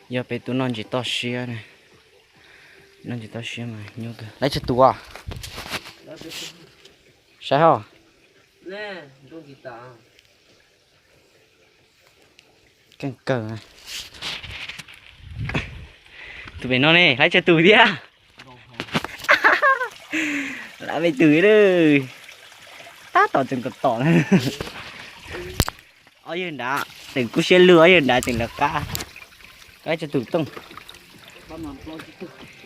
Yog peb tub noj ntsis toj siab na. Noj ntsis toj siab mas nyuaj kawg. Laib tsawg tus os? Saib hos. Keej kawg. Tus pem no ne, laib tsawg tus thiab? Laib peb tus lawm. Tab tom tseem tom tom. Ob yawg nrad tseem kub siab lug, ob yawg nrad tseem lawv qab. Laib tsawg tus Tooj?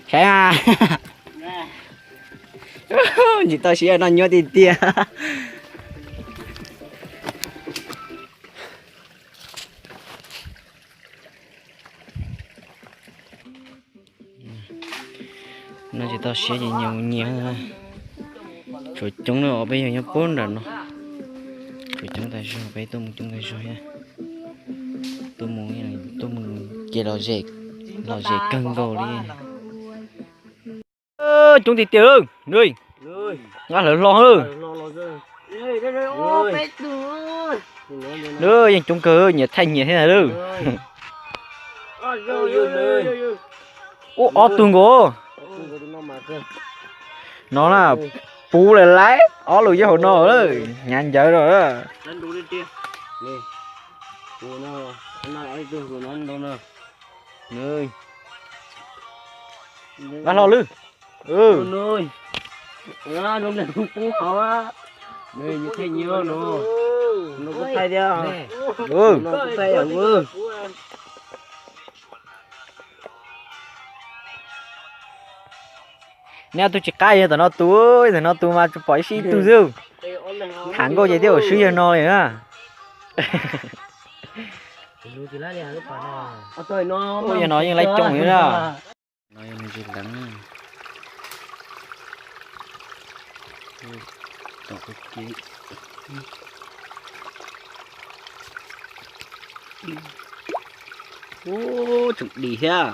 Saib a. Ntsis toj siab noj nyuaj tiag tiag. Noj tsis tau siab ces nyias nyias. Tshuav coob na, peb yog nyob puag nram no. Tshuav coob tas zog, peb tuaj mus coob tas zog thiab. Tuaj mus, tuaj mus ces lom zem, lom zem kawg nkaus li. Coob tiag tiag lawm, nqa hlawv hlo lawm. Yeej coob kawg, nyias thaij nyias thiab lawm. Ua ob tug nkaus. No na, puv lawm lauj, ob lus nyob hauv no lawm, hnyav ncawv lawm. Nqa hlo lawm. Nej tus tsis qab yog tom no tus, tom no tus mas tsuas pom ib sij ib tug xwb. Tham nkauj ces twb ua swb yawg no li na. Yawg no yeej laib coob li na. No yog nws tsis leev. Ub, tseem dim thiab.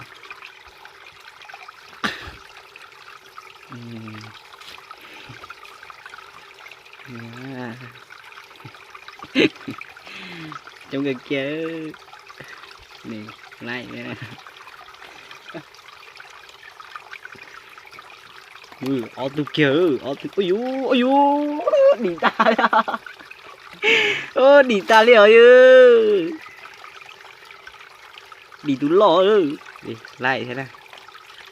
Coob kawg kiag. Nws laib. Ob tug kiag, ob tug, ub yuv, ub yuv, dim tag li. Dim tag li os. Dim tus loj. Laib thiab na.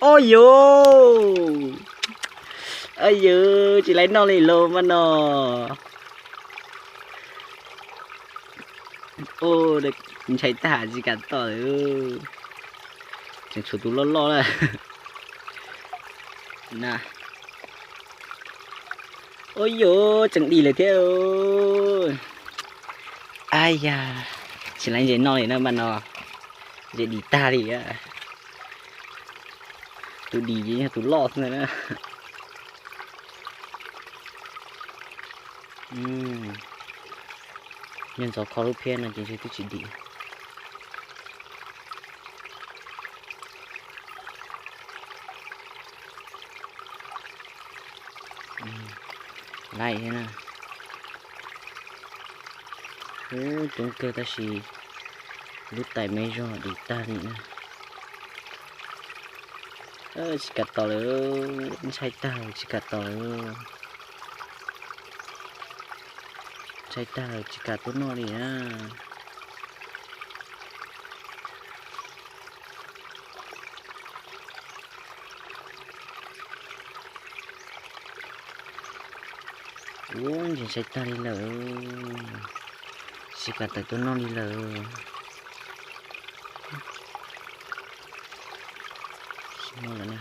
Ob yuv, ob yuv, tsis laib noj li los mas no. Ntshai tag tsis kam tom lawm. Tseem tshuav tus loj loj na. Ub yuv, tseem dim lawm thiab. Ab ya, tsis laib ntses noj li na mas no. Ntses dim tag li. Tus dim ces yog tus loj xwb na. Yog ntxov kho lub phiab no ces ntshe twb tsis dim. Laib thiab na. Ub, coob kawg tab sis lub tais me zog dim tag li na. Tsis kam tom lawm, ntshai tag tsis kam tom lawm. Ntshai tag tsis kam tuaj noj li na. Ub, ntses ntshai tag li lawm. Tsis kam tawm tuaj noj li lawm. Tsis muaj lawm na.